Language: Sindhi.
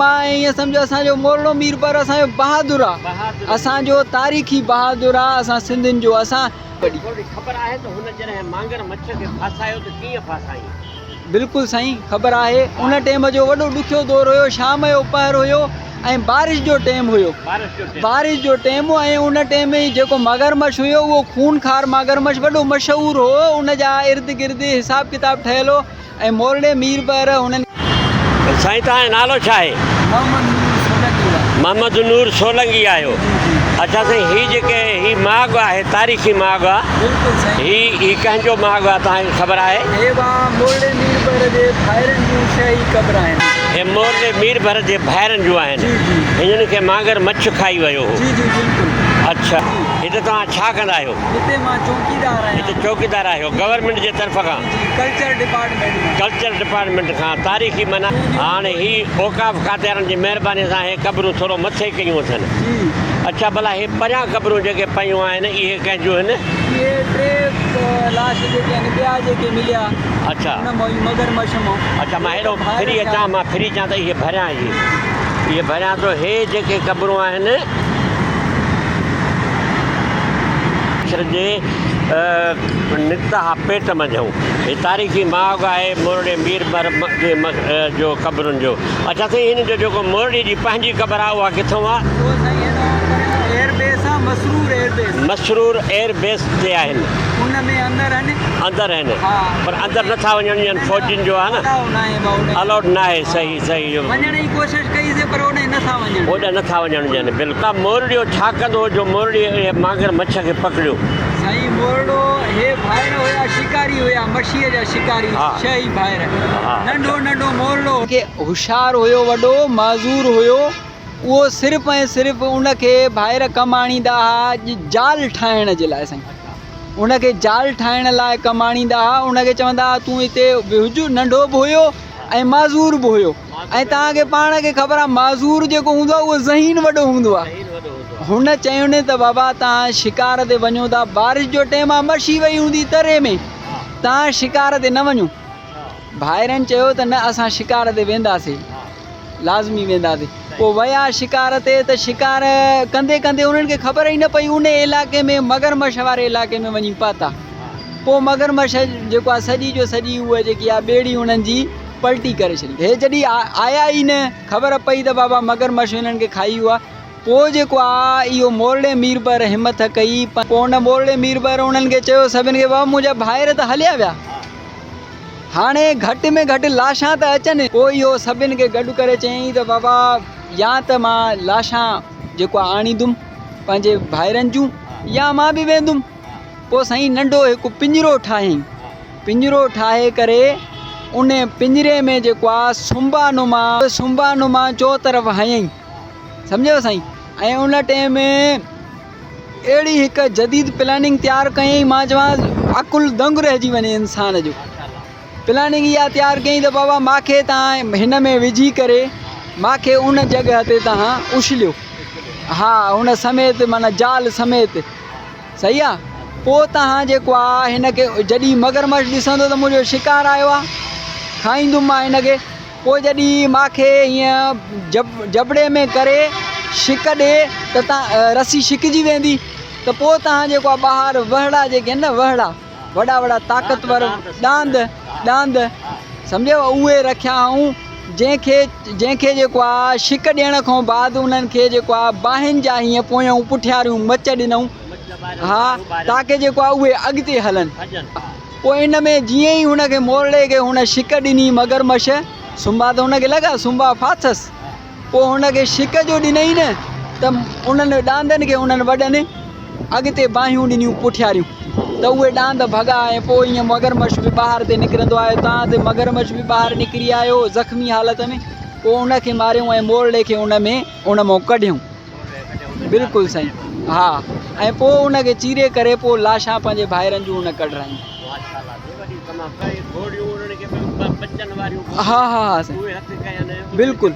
مان ائين سمجهو اسان جو مورڙو مير پر اسان جو بهادر آ اسان جو تاريخي بهادر آ اسان سنڌين جو اسان. ٿورڙي خبر آهي ته هن جڏهن مانگر مڇ کي ڦاسايو ته ڪيئن ڦاسائين؟ بلڪل سائين خبر آهي ان ٽيم جو وڏو ڏکيو دور هيو شام جو پهر هيو ۽ بارش جو ٽيم هيو بارش جو ٽيم هو ۽ ان ٽيم ۾ جيڪو مگرمڇ هيو اهو خونخوار مگرمڇ وڏو مشهور هو ان جا ارد گرد حساب ڪتاب ٺهيل هو ۽ مورڙي ميربحر هنن. سائين توهان جو نالو ڇا آهي؟ محمد نور سولنگي آهي. محمد نور سولنگي آهيو. جي جي. اڇا سائين هي جيڪي هي ماڳ آهي تاريخي ماڳ آ. بلڪل سائين. هي هي ڪنهن جو ماڳ آ توهان کي خبر آهي؟ هي وا مورڙي ميربحر جي ڀائرن جون شاهي قبر آهن. هي مورڙي ميربحر جي ڀائرن جون آهن. جي جي. هنن کي مانگر مڇ کائي ويو هو. جي جي بلڪل. اڇا جي. هتي توهان ڇا ڪندا آهيو؟ هتي مان چوڪيدار آهيان. هتي چوڪيدار آهيو گورنمينٽ جي طرف کان؟ جي جي ڪلچر ڊپارٽمينٽ مان. ڪلچر ڊپارٽمينٽ کان تاريخي معنيٰ هاڻ هي اوقاف کاتي وارن جي مهرباني سان هي قبرون ٿورو مٿي ڪيون اٿن. جي. اڇا ڀلا هي پريان قبرون جيڪي پيون آهن اهي ڪنهن جون هن؟ اهي ٽي لاش جيڪي آهن ٻيا جيڪي مليا. اڇا. ان مان ئي مگرمڇ مان. اڇا مان هيڏو ڦري اچان مان ڦري اچان ته اهي ڀريان اهي اهي ڀريان ٿو هي جيڪي قبرون آهن. مڇر جي نڪتا ها پيٽ منجهئون. هي تاريخي ماڳ آهي مورڙي مير بر جي جو قبرن جو. اڇا سائين هن جو جيڪو مورڙي جي پنهنجي قبر آهي اها ڪٿئون آهي؟ اهو سائين هن پريان ايئر بيس آهي Masroor air base. Masroor air base تي آهن. ان ۾ اندر آهن. اندر آهن ها. پر اندر نٿا وڃڻ ڏين فوجين جو آهي نه. الاؤ ناهي ڀائو نه. الاؤڊ ناهي صحيح صحيح. وڃڻ جي ڪوشش ڪئي سي پر اوڏانهن نه ٿا وڃڻ ڏين. اوڏانهن نه ٿا وڃڻ ڏين بلڪل. مورڙيو ڇا ڪندو هو جو مورڙي اهي مانگر مڇ کي پڪڙيو. سائين مورڙو هي ڀائر هيا شڪاري هيا مڇيء جا شڪاري شهي ڀائر ننڍو ننڍو مورڙو. کي هوشيار هيو وڏو معذور هيو اهو صرف ۽ صرف ان کي ڀائر ڪم آڻيندا ها جال ٺاهڻ جي لاء سائين ان کي جال ٺاهڻ لاء ڪم آڻيندا ها ان کي چوندا ها تون هتي هج ننڍو به هيو ۽ معذور به هيو ۽ توهان کي پاڻ کي خبر آهي معذور جيڪو هوندو آهي اهو ذهين وڏو هوندو آهي هن چيوني ته بابا توهان شڪار تي وڃو ٿا بارش جو ٽيم آهي مڇي وئي هوندي تري ۾ توهان شڪار تي نه وڃو ڀائرن چيو ته نه اسان شڪار تي وينداسي لازمي وينداسي پوء ويا شڪار تي ته شڪار ڪندي ڪندي انهن کي خبر ئي نه پئي ان علائقي ۾ مگرمڇ واري علائقي ۾ وڃي پهتا پوء مگرمڇ جيڪو آهي سڄي جو سڄي اها جيڪي آهي ٻيڙي انهن جي پلٽي ڪري ڇڏي. هي جڏهن آيا ئي نه خبر پئي ته بابا مگرمڇ انهن کي کائي ويو آهي. پوء جيڪو آهي اهو مورڙي ميربحر همٿ ڪئي. پوء ان مورڙي ميربحر انهن کي چيو سڀن کي بابا منهنجا ڀائر ته هليا ويا. هاڻي گهٽ ۾ گهٽ لاشان ته اچن. پوء اهو سڀن کي گڏ ڪري چيائين ته بابا يا ته مان لاشان جيڪو آهي آڻيندم پنهنجي ڀائرن جون يا مان به ويندم. پوء سائين ننڍو هڪ پڃرو ٺاهيائين. پڃرو ٺاهي ڪري ان پڃري ۾ جيڪو آ سنبا نما سنبا نما چو طرف هنيائين. سمجهيو سائين ۽ ان ٽيم ۾ اهڙي هڪ جديد پلاننگ تيار ڪيائين مان چوان عقل دنگ رهجي وڃي انسان جو. پلاننگ اها تيار ڪيائين ته بابا ماکي تان هن ۾ وجهي ڪري ماکي ان جڳهه تي تان اڇليو ها ان سميت معنيٰ جال سميت صحيح آ پوء تان جيڪو آ هن کي جڏهن مگرمڇ ڏسندو ته منهنجو شڪار آيو آ کائيندم مان هن کي پوء جڏهن ماکي هيئن جب جبڙي ۾ ڪري شڪ ڏي ته تان رسي شڪجي ويندي ته پوء تان جيڪو آ ٻاهر وهڙا جيڪي آهن نه وهڙا وڏا وڏا طاقتور ڏاند ڏاند سمجهيو اهي رکيا هئائون جنهن کي جنهن کي جيڪو آ شڪ ڏيڻ کان بعد انهن کي جيڪو آ باهين جا هيئن پويون پٺياريون مچ ڏنائون ها تاڪه جيڪو آ اهي اڳتي هلن پوء ان ۾ جيئن ئي هن کي مورڙي کي هن شڪ ڏني مگرمڇ سنبا ته هن کي لڳا سنبا ڦاٿس پوء هن کي شڪ جو ڏنائين نه ته انهن ڏاندن کي انهن وڏن اڳتي باهيون ڏنيون پٺياريون ته اهي ڏاند ڀڳا ۽ پوء ائين مگرمڇ به ٻاهر تي نڪرندو آيو تان تي مگرمڇ به ٻاهر نڪري آيو زخمي حالت ۾ پوء ان کي ماريون ۽ مورڙي کي ان ۾ ان مان ڪڍيون بلڪل سائين ها ۽ پوء ان کي چيري ڪري پوء لاشان پنهنجي ڀائرن جون ان ڪڍرايون ها ها ها سائين بلڪل.